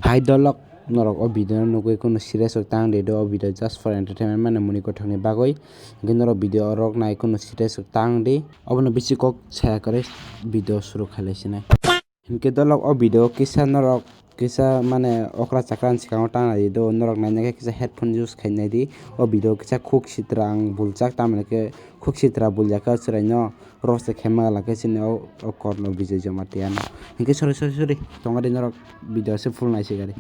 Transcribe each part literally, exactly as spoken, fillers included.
Hai dolok, norok o video no nugwi kunu serious rok tang di do, o video just for entertainment mane muni kothokni bagwi. Hwnkhe norok video rok nai kunu serious rok tang di, obono bisi kok saya kwrwi video suru khailai sinai. Hwnkhe dolok o video kisa norok kisa mane okra chakra ni swkango tang nai di do, norok naina khe kisa headphone use khai nai di. O video kisa khuk sitra ang buljak, tamoni khe khuk sitra buljak khe chwraino roast khe ma lake chini o, o Korno Bijoy Jamatia no. Hwnkhe sorry, sorry, sorry, tongo de norok video se full nai se gari.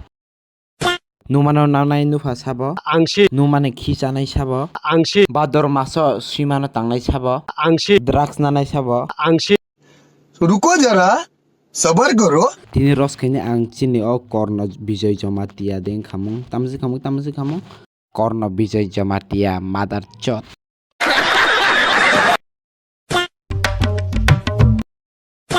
Numano nanai nupha sabo. Ang si. Numani khi chanai sabo. Ang si. Bador maso swimano tangnai sabo. Ang si. Drugs nanai sabo. Ang si. Ruko jara, sabar karo. Tini roast khaini ang chini o Korno Bijoy Jamatia de wngkhamung. Tamsi khamung, tamsi khamung. Korno Bijoy Jamatia, mother chot.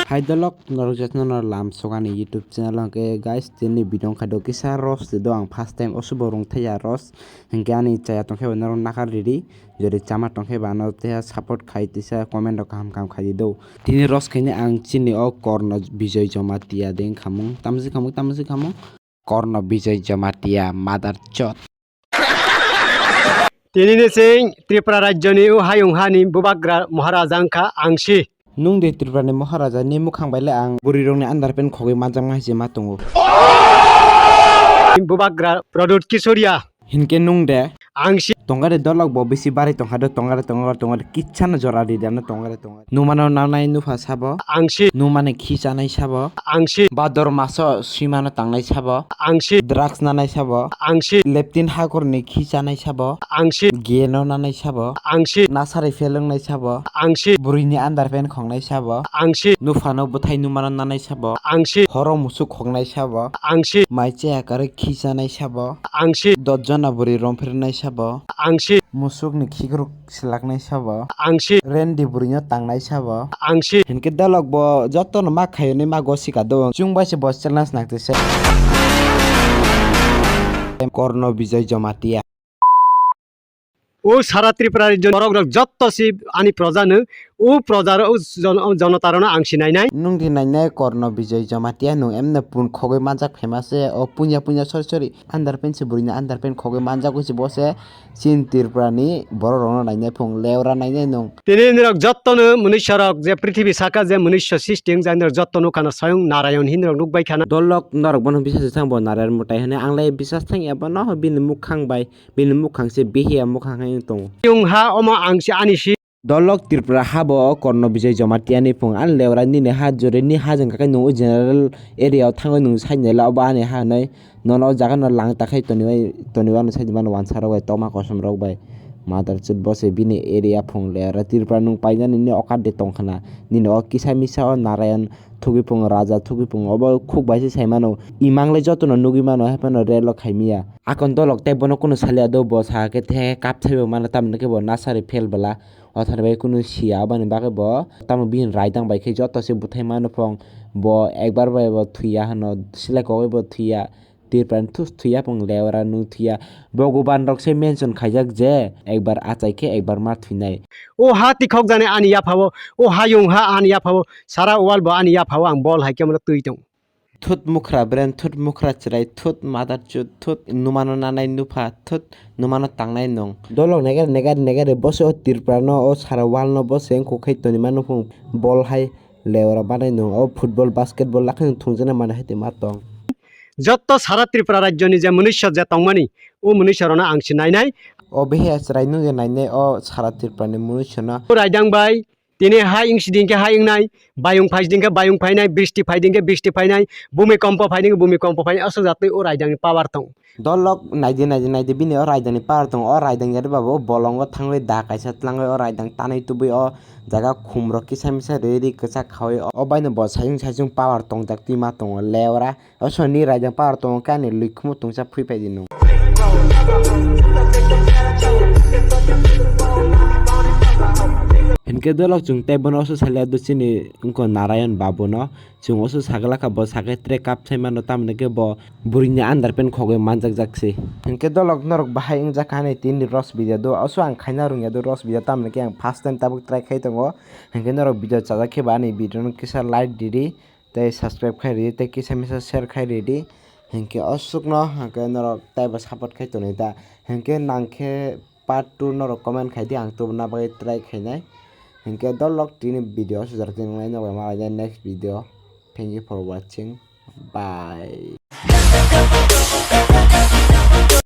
Hai dolok, norok jatno no lam sokani YouTube channel hwnkhe guys, tini video wngkha do kisa roast do ang first time osubo rwngthai ya roast, hwnkhe ani chaya tongkhe bo norok nakar riri, jori chama tongkhe bo ano teha support khai tisa comment rok kaham kaham khai di do. Tini roast khaini ang chini o Korno Bijoy Jamatia de wngkhamung, tamsi khamung, tamsi khamung. Korno Bijoy Jamatia, mother chot. Tini ni sing Tripura rajyoni o hayung hani bubagra Maharaja wngkha ang si. Nung de Tripura ni Maharaja ni mukhang bai le ang bwrwi rok ni underpant khogwi manjakma hai se ma tongo. Bubagra Pradyut Kisoria. Hinkhe nung de? Ang si. Tongare dolok bo bisi bari tongkha do, tongare, tongare, tongare, kisa no jora ri dano, tongare, tongare. Numano nanai nupha sabo. Ang si. Numani khi chanai sabo. Ang si. Bador maso swimano tangnai sabo. Ang si. Drugs nanai sabo. Ang si. Leptin hakorni khi chanai sabo. Ang si. Geno nanai sabo. Ang si. Nasari felwngnai sabo. Ang si. Bwrwini underpant khongnai sabo. Ang si. Nuphano bwthai numano nanai sabo. Ang si. Horo musuk khongnai sabo. Ang si. Mai chaya karwi khi chanai sabo. Ang si. Dot jona bwrwi romphirnai sabo. Ang si. Musukni khikruk swlaknai sabo. Ang si. Rendi bwrwino tangnai sabo. Ang si. Hinkhe dolok bo jotono ma khayo ni ma gosika do. Chwng bai se bo challenge nak twi se. Korno Bijoy Jamatia. O sara Tripura rajyo borok rok jotto si ani proja no, o proja ro, o jon-, o jonota rok no ang si nai nai. Nung di nai nai Korno Bijoy Jamatia, nung emne pun khogwi manjak famous se, o punya punya sorry sorry, underpant se bwrwi ni underpant khogwi manjak wi se bo se, chin Tripura ni borok rok no nai nai phung leura nai nai nung. Tini nirok jotto no mwnwi sorok je prithibi saka je mwnwi so system jai nirok jotto no khana swayung Narayon hin rok nuk bai khana. Dolok norok bono bisas thang bo Narayon mutai hwnwi ang lai bisas thang ya bono bini mukhang bai. Bini mukhang se bihiya mukhang hai tongo. Yung ha omo ang si ani si. Dolok Tripura ha bo o Korno Bijoy Jamatia ni phung ani leura nini ha jori ni ha jeng kakai nung o general area o thangwi nung sai nai la obo ani ha hinwi nono o jaga no lang ta khai tonibai tonibai ano sai mano wansa rok bai tokma kosom rok bai mother chut bo se bini area phung leura Tripura nung painani ni okar de tong khana nini o kisa misa o Narayan thugwi phungo raja thugwi phungo obo khuk bai se sai mano imang le joto no nugwi mano hai phano relo khai miya. Akon dolok tei bono kunu salia do bo sa khe the kap thaibo mano tamni khe bo nasari phel bwla o thani bai kunu sia aboni bagwi bo tamo bini raidang bai khe joto se bwthai mano phong bo ekbar bai bo thwiya hano silai kogwi bo thwiya tirpan thus thwiya phong leora nung thwiya Bhogoban rok se mention khaijak je ekbar achai khe ekbar ma thwinai. O ha tikhok jani ani yapha o, o hayung ha ani yapha o, sara wal bo ani yapha o ang bol hai khe mano twi tong. Thut mukhra bren, thut mukhra chwrai, thut mother chut, thut numano nanai nupha, thut numano tangnai nung. Dolok negari negari negari boso o Tripura no o sara wal no boso wngkuk khai toni mano phung bol hai leora banai nung o football basketball lakhai thungjaknai manwi hai twi ma tong. Jotto sara Tripura rajyoni je mwnwisyo je tongmani o mwnwisyo rokno ang si nainai. O behe chwrai nung je nainai o sara Tripura ni mwnwisyo no. O raidang bai Tini hai wngsi di hwnkhe hai wngnai, bayung phai di hwnkhe bayung phainai, bristi phai di hwnkhe bristi phainai, bumi kompo phai di hwnkhe bumi kompo phainai, aswk jatwi o raidangni power tong. Dolok naidi naidi naidi bini o raidangni power tong, o raidang yari babo o bolongo thangwi da kaisa tlangwi o raidang tanwi tubui o jaga khumrok kisa misa rwi rwi kwchak khaui o baino bo saisung saisung power tongjak twi ma tongo leora. O soni raidang power tongo khe ani lwikhumu tungsa phui phai di nung. Hinkhe dolok chwng tei bono oso salia do chini wngkha Narayan Babu no. Chwng oso sagla kha bo sakhe tre cup sai mano tamoni khe bo bwrwini underpant khogwi manjak jak se. Hinkhe dolok norok bahai wngjak kha ani tini roast video do oso ang khaina rwngya do roast video tamoni khe ang first time tabuk try khai tongo. Hinkhe norok video chajak khe bo ani video no kisa like di di. Tei subscribe khai ridi tei kisa misa share khai ridi. Hinkhe osukno hinkhe norok taibo support khai tonwi ta. Hinkhe nangkhe part two norok comment khai di, ang tubuna bagwi try khainai. Hinkhe dolok tini video sujar tini nai nokbai malai next video. Thank you for watching. Bye.